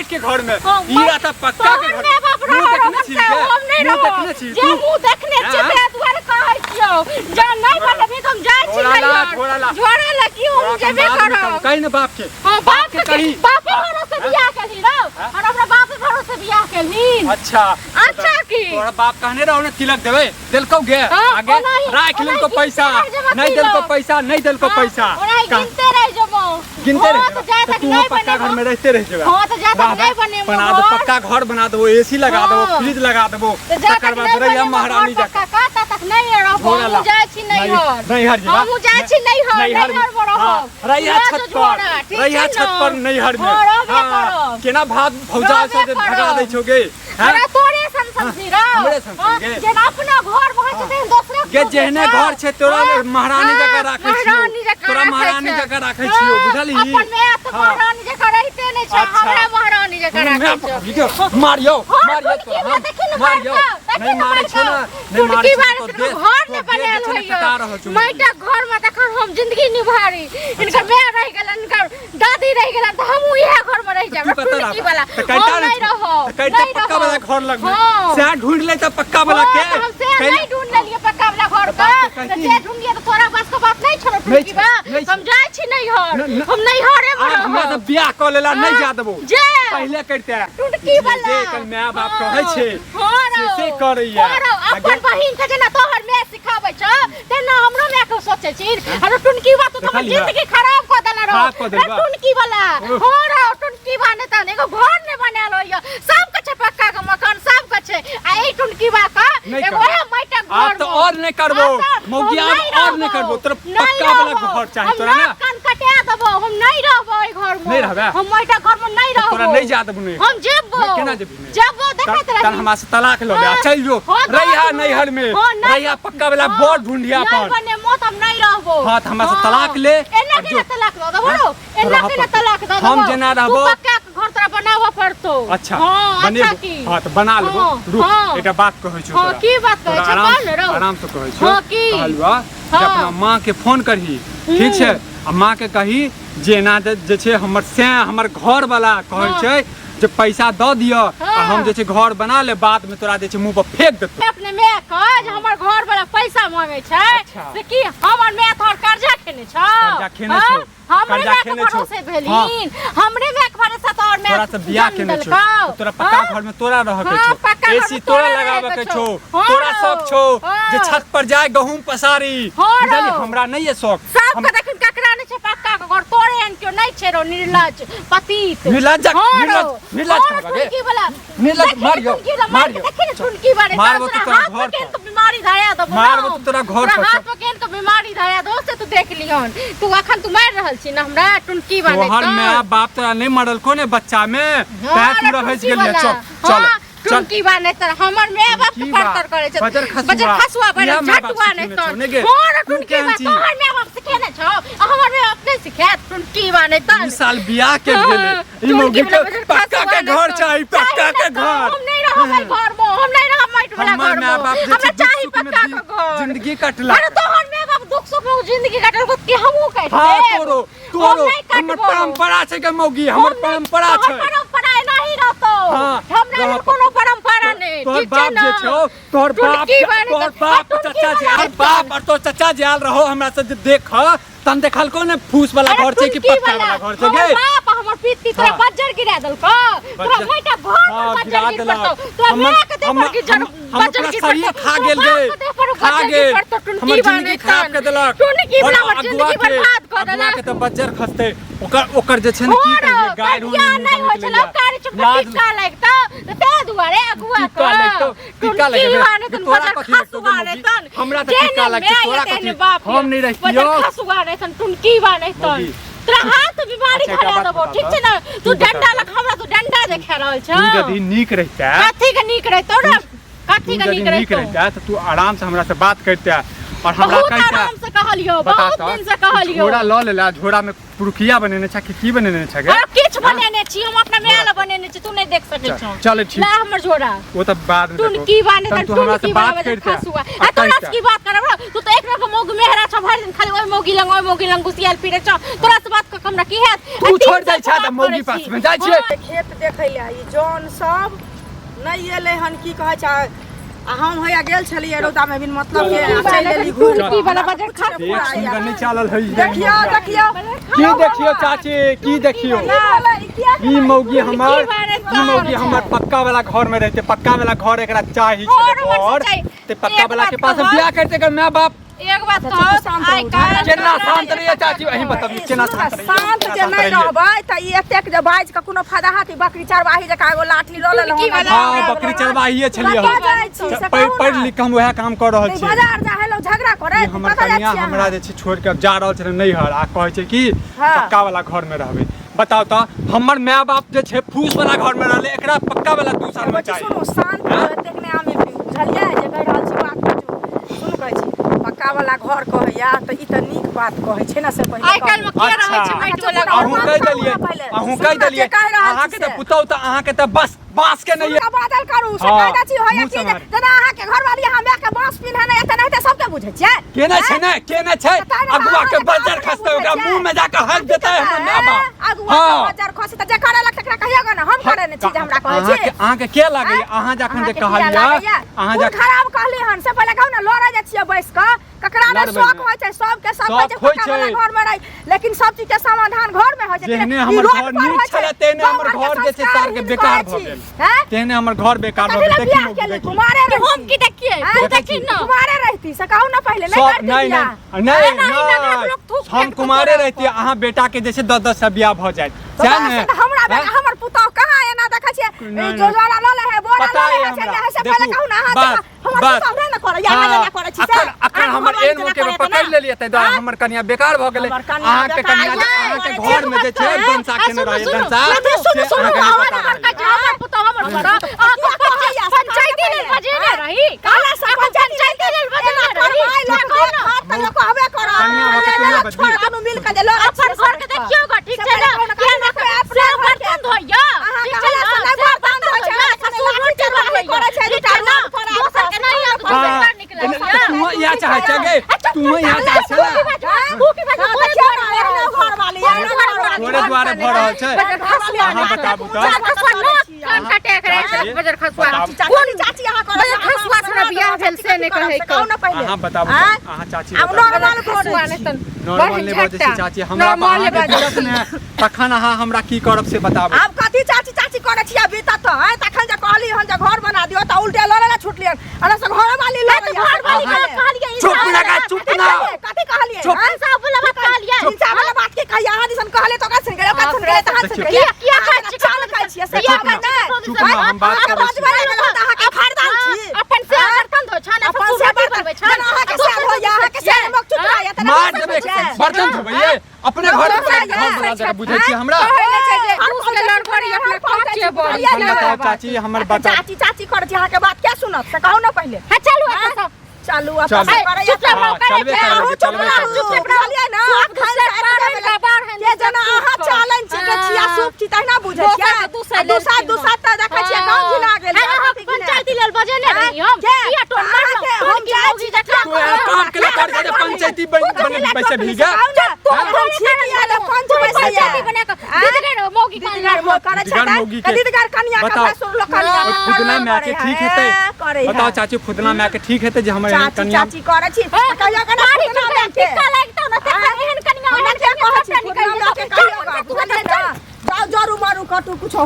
माटि के घर में। हाँ, ई रहता पक्का के तोहर घर। माय बाप मुँह रह देखने छी से गे? हम नहीं मुँह रहब। देखने छी जे तू? मुँह देखने छियै हाँ? ताहि दुआरे कहै छियौ। जँ नहि बनेबही तऽ हम जाइ छी झोरा ला, नैहर। झोरा ला। झोरा ला की हम तोरा जेबे बाद में करब। कहब, कही ने बाप के। हाँ, बाप के कही। बापे भरोसे बियाह केलही रौ। और हमरा बापे भरोसे बियाह केलही। अच्छा। अच्छा की? तोरा बाप कहने रहो ने तिलक देबै, देलकौ गे? हाँ, आगे ओनाही- राख लेलकौ ओनाही पैसा। गिनते रहि जेबा नहीं देलकौ तिलक। पैसा, नहीं देलकौ हाँ, पैसा। ओनाही गिनते रहि जेबौ। गिनते हाँ, रह तऽ जा जेबा। तक तू नहीं पक्का घर बनेबो। में रहते रह जेबा। हाँ, तऽ जा तक वाह, नहीं बनेबो बना दो घर। पक्का घर बना देबो, एसी लगा देबो, हाँ। फ्रिज लगा देबो, तऽ जा तकर तक बाद नहीं रहिया बनेबो महारानी घर जकाँ। पक्का का, ता तक नहीं रहबो। झोरा ला। हमहूँ जाइ छी नैहर। नैहर जेबा। हमहूँ जाइ छी नैहर, नैहर नैहर मे रहब। हाँ, रहिया लऽ छत जो पर, झोरा, ठीक रहिया छै छत ने? पर नैहर में। हाँ, रहबे हाँ, करब। केना भात भौजा रहबे सब जे भगा करब। दै छौ गे? हैं? हमरा तोरे सन सन छी रौ। हमरे सन सन हाँ, गे। जेना अपना घर भऽ छै तेहन दोसरक गे घर जेहने छै। घर छै तोरा हाँ, महारानी जकाँ हाँ, राखै छियौ। महारानी जकाँ तोरा राखै महारानी छै। जकाँ राखै छियौ, हाँ, बुझलही? अपन माय तऽ हाँ। महारानी जकाँ रहिते नहि छै, अच्छा। हमरा महारानी जकाँ माय राखै छै। पकड़ि के मारियौ, हाँ, मारियौ टुनकी तोरा, बा, देखी ने मारियौ। मारतौ, देखी नहि ने मारै छौ ने, मारतौ। नहि मारै टुनकी छौ बारे तो तऽ देह- घर तो नहि देह जे बनायल छै ने होइया। कटा रहल छौ। माटिक घर मे तखन हम जिंदगी निभारी। हिनकर माय रहि गेलनि, हिनकर दादी रहि गेलनि तऽ हमहूँ इएह घर मे रहि जायब। तू कतऽ टुनकी रहबा? वाला। तऽ करिता हम ने नहि छौ। रहब, तऽ करिता नहि पक्का वाला रहब। घर लगमे। हाँ। सएह ढूंढि ले तऽ पक्का वाला हाँ, के। तऽ हम से कैला- नहि ढूंढ लेलियै पक्का वाला घर तऽ बाप के। के तऽ कहती। जे ढूंढलियै तऽ तोरा बस के बात नहि छौ नहि टुनकी छै, बा। नहि छै। हम जाइ छी नैहर। न- न- हम नैहरे मे आब हमरा रहब। तऽ बियाह कऽ लेला नहि हाँ, जा देबौ। जे। पहिले करिते। टुनकी वाला। जे एकर माय बाप कहै छै, हाँ से रौ। से करैया। हाँ रौ, अपन आगे- बहिन के जेना तोहर माय सिखाबै छौ तेना हमरो माय के सोचै छी। अरे टुनकी बा तू तऽ हमर देखलियै? जिंदगी खराब कऽ देले रौ। खराब कऽ देलबा। रे टुनकी वाला। उफ। हाँ रौ, टुनकी बा नहि तऽ एगो घर नहि बनायल होइया। सबके छै पक्का के मकान, सबके छै। आ ई टुनकी बा के नहि एगो करबो। ओहे माटिक घर आब तऽ मे। और नहि करबो। आब तऽ मौगी, हम आब नहि और नहि रहबो। करबो। तोरा नहि पक्का वाला रहबो। घर चाही हम तोरा ने? नाक कान कटा देबो। हम नहि रहबो एहि घर मे। नहि रहबे? हम माटिक घर मे नहि रहबो। तोरा नहि जा देबो नहि। हम जेबो। नहि, केना जेबही नहि? जेबो देखैत तहन रही। हमरा से तलाक लऽ ले आ हाँ, चलि जो। हाँ, रहिया तलाक नैहर में। हाँ, नहि- रहिया पक्का वाला हाँ, बड़ ढूंढिया नहि अपन। बनेबो तऽ हम नहि रहबो। हाँ, तऽ हमरा से हाँ। तलाक ले एना और केना जो। तलाक दऽ देबो हाँ, रौ? एना रहऽ केना पड़तौ। तलाक दऽ हम देबो? जेना तू रहबो- पक्का के घर तोरा बनाबऽ पड़तौ। अच्छा हाँ, बनेबो। अच्छा की? हाँ तऽ बना लेबो। हाँ, रुक हाँ। एकटा बात कहै छियौ हाँ, तोरा। की बात कहै तोरा छौ? आराम कह ने रौ। आराम से कहै छियौ। हाँ, की? कहलुआ जे हाँ। अपना माँ के फोन करही, ठीक छै? आ माँ के कही जे एना जे छै हमर सैं हमर घर वाला कहै हाँ। छै जे पैसा दऽ दिअ आ हाँ। हम जे छै घर बना ले, बाद में तोरा जे छै मुंह पर फेंक देतौ। अपने माय के जे हमर घर वाला पैसा मांगे छै अच्छा। से की हमर माय तोहर कर्जा खेने छौ? कर्जा खेने हाँ? छौ। हमरे कर्जा माय के खेने छौ। भरोसे भेलहीन। हमरे माय के भरोसे तोहर माय तोरा से बियाह जन्म केने छौ। देलकौ। तोरा पक्का हाँ? घर में तोरा रह के हाँ, छौ। पक्का घर एसी में तोरा तोरा लगाबे रहके के छौ। छौ। हाँ तोरा रौ। शौक छौ जे हाँ। छत पर जाय गहूम पसारी। हाँ रौ। बुझलिही? हमरा नहीं है शौक। सबके हम देखिन ककरा नहीं छै पक्का के घर, तोरे एहन केओ नहीं छै रौ निर्लज पतित। निर्लज हाँ रौ। निर्लज निर्लज हाँ रौ, कहबा गे। टुनकी वाला। निर्लज, देखी ने मारियौ, टुनकी वाला, मार के मारियौ। देखी ने टुनकी वाले, मारबो तोरा तऽ तोरा हाथ घर पर केहन पर। के बीमारी धरा देबो मारबो रौ। तऽ तोरा घर तोरा पर। हाथ पर केहन के बीमारी धरा देबो से तू देख लिहन। तू अखन तू मारि रहल छी ना हमरा टुनकी वाले तोहर तऽ। माय बाप तोरा नहीं मरलको ने बच्चा में, हाँ, तैं तू रौ, रहै टुनकी गेलियै। वाला। चल, चल, हाँ, चल। टुनकी बा नहीं तर हमर माय बाप के टुनकी बा, परतर करे छै। बजर खसुआ। बजर खसुआ बड़ इएह माय बाप झटुआ नहीं सिखेने तर। छौ, ने गे? हाँ, रौ, तू टुनकी केहन बा, छी? तोहर माय बाप सिखेने छौ, आ हमर माय बाप नहीं सिखायत टुनकी बा नहीं तर। दू साल बियाह के हाँ, भेलै। ई टुनकी मौगी वाला के बजर पक्का खसुआ के नहीं घर तर। चाही, पक्का चाही के ना तर, घर। हम नहीं रहब एहि घर में, हम नहीं रहब माटि वाला हमर घर में। माय बाप जे हमरा छै दुख चाही सुख में पक्का के घर। जिंदगी कटलक। अरे तोहर माय बाप दुख सुख में जिंदगी कटलक कि हमहूँ काटि हाँ, लेब? तोरो, हम तोरो। नहीं हमर काटबो। परंपरा छै गे मौगी, हमर हम नहीं- परंपरा तोहर छै। परंपरा एना ही रहतौ। हाँ, हमरा रहऽ लेल कोनो परंपरा नहि, तोहर ठीक छै बाप ने? जे छौ, तोहर बाप टुनकी बारे तोहर तऽ- बाप टुनकी चचा जे वाला आयल, बाप और तोहर चचा जे आयल रहो हमरा से जे देख, तहन देखलको ने फूस वाला अरे घर छै कि टुनकी पक्का वाला घर छै हमर गे? बाप आ हमर पित्ती तोरा हाँ। बज्जर गिरा देलकौ। तोरा बज्जर- माटिक घर पर हाँ, बज्जर गिरा गिर देलक। पड़तौ। तोरा माय के देह पर गिर हमर बज्जर पूरा गिर शरीर पड़तौ। खा तोरा गेल बाप गे। के देह पर खा बज्जर गिर गेल। पड़तौ, टुनकी हमर बा जिंदगी नहि खराब तन। कऽ देलक। टुनकी और वाला हमर अगुआ जिंदगी के- बर्बाद कऽ अगुआ देलक। के तऽ बज्जर खसतै। ओकर जे छै ने की हो कहियै, रौ, गारि बियाह होनी नहि मुँह होइ से छलौ, निकलैया। कारी चुप लाज टिक्का लागितौ, तऽ ताहि दुआरे अगुआ टिक्का के लागितौ, टिक्का टुनकी लगेबै। बा नहि तन, तोरा बजर कथी लगतौ खसुआ गे नहि मौगी? तन। हमरा तऽ जेहने टिक्का लगतौ, माय तोरा तेहने कथी? बाप हम नहि रहितियौ। बजर खसुआ नहि तन, टुनकी बा नहि तन। मौगी। तोरा हाथ बीमारी अच्छा, एकटा धरा बात देबौ, बता ठीक तऽ। छै ने? तू तू बता डंडा तऽ। लग हमरा तू डंडा देखा रहल छौ। तू यदि नीक रहितै, कथी के नीक रहितौ रे? कथी तू के यदि नीक नीक रहितौ? रहितै तऽ तू आराम से हमरा से बात करितै और हमरा बहुत कहितै। आराम से कहलियौ, बता बहुत तऽ, दिन से कहलियौ। झोरा लऽ लेला, झोरा में पुरुकिया बनेने छै कि की बनेने छै गे? अरे किछु बनेने छी, हम अपना माय लए बनेने छी, तू नहि देख सकै छौ। चल ठीक। ला हमर झोरा। ओ तऽ बाद में टुनकी देखबौ। बाने तहन तू हमरा से टुनकी बात बाने करिते खसुआ। आ आ तोरा से कहिते। की बात करब रे? तू तऽ एक रंग मौग मेहरा छ, भरि दिन खाली ओहि मौगी लंग, ओहि मौगी लंग घुसियाल फिरै छ। तोरा से बात कऽ के हमरा की हैत? तू आ तीन छोड़ि दै साल छह से तऽ बात मौगी करै पास छी। में जाइ छियै। हाँ। खेत देखै लए ई जन सब नहि एलै हन, की कहै छै, आ हम हैया गेल छलियै रौदामे बिन मतलब के, आ चलि एली घुरि। टुनकी वाला बजर खा। देख सुन्दर नहि चालल है। देखियौ देखियौ। की देखियौ चाची, की देखियौ? ई मौगी हमर, ई मौगी हमर पक्का वाला घर में रहते, पक्का वाला घर एकरा चाही छलै घर हमर घर से चाही। ते पक्का एक वाला के बात पास हम कहब। बियाह करते एकर माय बाप। एक बात कहब, आइ काल्हि केना शांत रहिए चाची, अहीं बतबियौ केना शांत रहिए? शांत जे नहि रहबै तऽ ई एतेक जे बाजि कऽ कोनो फायदा हैत? ई बकरी चरवाही जकाँ एगो लाठी लऽ लेलहुँ। टुनकी वाला। हाँ, बकरी चरवाहिए छलियै हम। कतऽ जाइ छी से पढ़ि कहू पढ़ि ने। लिख कऽ हम उएह काम कऽ रहल नहि छी। बाजार जा हेलो झगड़ा करे ई हमर कतऽ जाइ कनिया छी अहाँ? हमरा जे छै छोड़ि कऽ जा रहल छलै नैहर, आ कहै छै कि हाँ। पक्का वाला घर में रहबै। बताउ तऽ, हमर माय बाप जे छै फूस वाला घर में रहलै, एकरा पक्का वाला 2 साल में बच्ची चाही। सुनू, शांत हाँ? एतेक नहि आमिल पीबू, बुझलियै? जे कहि रहल छी बात बुझू। सुनू, कहै छी पक्का वाला घर कहैया तऽ ई तऽ नीक बात कहै छै ने, से पहिले आइ काल्हि में के रहै छै अच्छा। माटि वाला घर? अहूँ कहि देलियै, अहूँ कहि देलियै। अहाँके तऽ पुतहु तऽ अहाँके तऽ बस बाँस के नहि सुनका बादल करू से हाँ, कहि दै छी होइया मुँह की जे सम्हार। जेना अहाँके घरवाली अहाँ मायके बाँस पिन्हने नहि एते सबके बुझै छियै। केने छै ने, केने छै? तऽ तैं ने अगुआ के अहाँके बजर काम खसतै, ओकरा बुझै मुंह में जाके हक देतै हमर माय बाप। अगुआ के हाँ। बजर खसै तऽ जे करे लग तकरा कहियो ग ने, हम करे ने छी जे हमरा कहै छी। अहाँके अहाँके के लागैया? अहाँ जखन जे अहाँके किया कहलियै लागैया? अहाँ कोन जखन खराब कहली हन से पहिले कहू ने। लड़ै जाइ छियै बैस कऽ, ककरा नहि लड़बै शौक नहि। होइ छै? सबके सब शौक होइ छै होइ पक्का वाला छै। घर में रही, लेकिन सब चीज के समाधान घर में होइ छै। जेहने ई हमर रोड घर पर नीक होइ छै, छलै, तेहने गाँव हमर घरके घर जे छै संस्कार सारके हीन बेकार करै भऽ छी। गेल। हैं? तेहने हमर घर बेकार भऽ कथी गेल। लए देखी बियाह मौगी, केली? देखी। कुमारे कि हम रहती। की देखिए? हैं? तू देखी ना। कुमारे रहती से कहू ना पहिले, नहीं सब करती नहीं बियाह। नहीं नहीं अरे नहीं, नगरक नहीं लोक थूक हम फेंक के कुमारे तोरा रहती, अहाँ बेटा के जैसे 10-10 से बियाह भऽ जायत तो सएह बस ने? तऽ हमरा बेटा हैं? हमर पुतौह कहाँ एना देखै छियै? नहीं, ई जोजवाला लऽ लै है, बोरा पता लऽ लै अइ है, चलि हमरा। जाइ है, से पहिले देखू, कहू ने अहाँ बस, जे हमर बस। पुतौह नहि ने करैया, अहाँ हाँ, जेना करै छी से। अखन अखन अहाँके हमर घरवाली एन जेना मौके में करैया पकड़ तेना। लेलियै, ताहि दुआरे आँय? हमर कनिया बेकार भऽ गेलै। हमर कनिया अहाँके बेकार कनिया भऽ अहाँके गेलै। घर में जे छै दंसा केने रहै, दंसा सुनू, से सुनू, अहाँके नहि हमर पता घर रहैया। कहै छै हमर पुतौह हमर घर, अहाँके कहैया, से पंचायती लेल बजेने रही। कहला से पंचायती लेल बजेने रही। करवाइ लोक कहू ने। हाथ तऽ लोक हबे करत। कनिया भऽ के केना बजबी? छोड़ दुनू मिल के जे लड़ै अपन छियै घर के से देखियौ ग, ठीक से छै ने? पहिले कहू ने, किया कनिया ने के अपना से घर के। बर्तन धोइया, अहाँ ठीक छै कहला ने? से नहि से बर्तन धोइ छै, धोइया, खाली ससुर लाठी रोटी चरवाही बनबैया, करै छै, ठीक दूटा छै ने? रोड पर दोसर के नहि आब हाँ, बेकार निकलै एने- छै। तू इएह चाहै छै गे, तू इएह चाहै छै ने? तू की बाजू? हाँ, तोरे देखियौ ने, दुआरे एहनो घरवाली, एहनो घरवाली। तोरे दुआरे भऽ रहल छै। बजर खसुआ। अहाँ बताबू तऽ। बजर खसुआ नाक कान काटे के रहै छै, बजर खसुआ। बताबू। कोन चाची अहाँ करै? बजर खसुआ से हमरा बियाह भेल से नहि कहै के। कहू ने पहिले। अहाँ बताबू तऽ, आँय? अहाँ चाची आब बताबू। नॉर्मल खसुआ करै नहि छी। तऽ नॉर्मल नहि बजै छी चाची, हमरा नॉर्मल अहाँके बाजै दिक्कत ने, तखन अहाँ हमरा की करब से बताबू। आब कथी चाची चाची करै छी? अभी तक तऽ आँय, तखन जे कहली हन जे घर बना दियौ तऽ उल्टे लड़ै लए छुटलियन। अरे से घरवाली लड़ैया। घर वाली के कहलियै। चुप लगा, चुप ना। कथी कहलियै? चुप। आँय? इंसाफ वाला बात कहलियै। इंसाफ वाला बात की कहलियै? अहाँ दिसन कहलियै तऽ ओकरा सुनि गेलै, ओकरा सुनि गेलै तऽ अहाँ सुनि गेलै। किया किया अहाँ खाइ जेना छी? चाल खाइ छियै से किया कहबै खाइ छी? नहि। चुप ना, हम बात अहाँ करै छी। बजबै नहि गेलहुँ तऽ अहाँके खरीदार छी। अपन से बर्तन धोइ छन, अपन ससुर से रोटी बर्तन बनबै छन। जेना अहाँके से होइया, अहाँके से नमक चुतराइया तऽ मार नहि देबै, छै। बर्तन धोबैये अपने घर में, घर बना देबै, बुझै छी हमरा? कहै नहि छै जे घूस के लड़खड़ी अपना काचे बड़ी। हम बताउ चाची, हमर बताउ। चाची चाची करै छी, अहाँके बात के सुनत से कहू ने पहिले। हाँ, चलू एतऽ सँ। चलू चलू। अपन करैया। चुप रहो, हाँ, करै चलबे छै। करबै, अहूँ चुप चलबे रहू, करबै। चुप रहलियै ने, सूप अखन दूसर तऽ बारहन एतबे का बारहन के जेना अहाँ सूप। चालन छी के छिया हाँ। सूप छी तहिना बुझै दोसर छियै। के दूसर आ दूसर लेलखिन। दूसर तऽ देखै छियै गाँव घिना गेल। हाँ, अहाँ पंचायती लेल बजेने रही हम। के? किया टोन मारलहुँ? अहाँके टोन हम की जाइ मौगी छी जकाँ। तू एहन काम के कर जे पंचायती बन बन पैसे भीगा। हम छी किया ने पंच तू पैसा पंचायती बना कऽ दीदगर मौगी कान दीदगर मो करै छै दीदगर मौगी के। दीदगर कनिया के बताउ। भैंसुर लोग कनिया ओहि फुदना माय के ठीक हेतै? करै बताउ चाची, फुदना माय के ठीक हेतै जे हमर एहन चाची कनिया चाची करै छी कहियो कना मारी फुदना चुप माय के टिक्का लागितौ ने तखन एहन कनिया हमरा ओहन के कनिया कहै छी सबटा फुदना निकलि माय के जेतौ। कहियो चल, बुझलियै ने? जाउ जरू मारू कटू कुछो।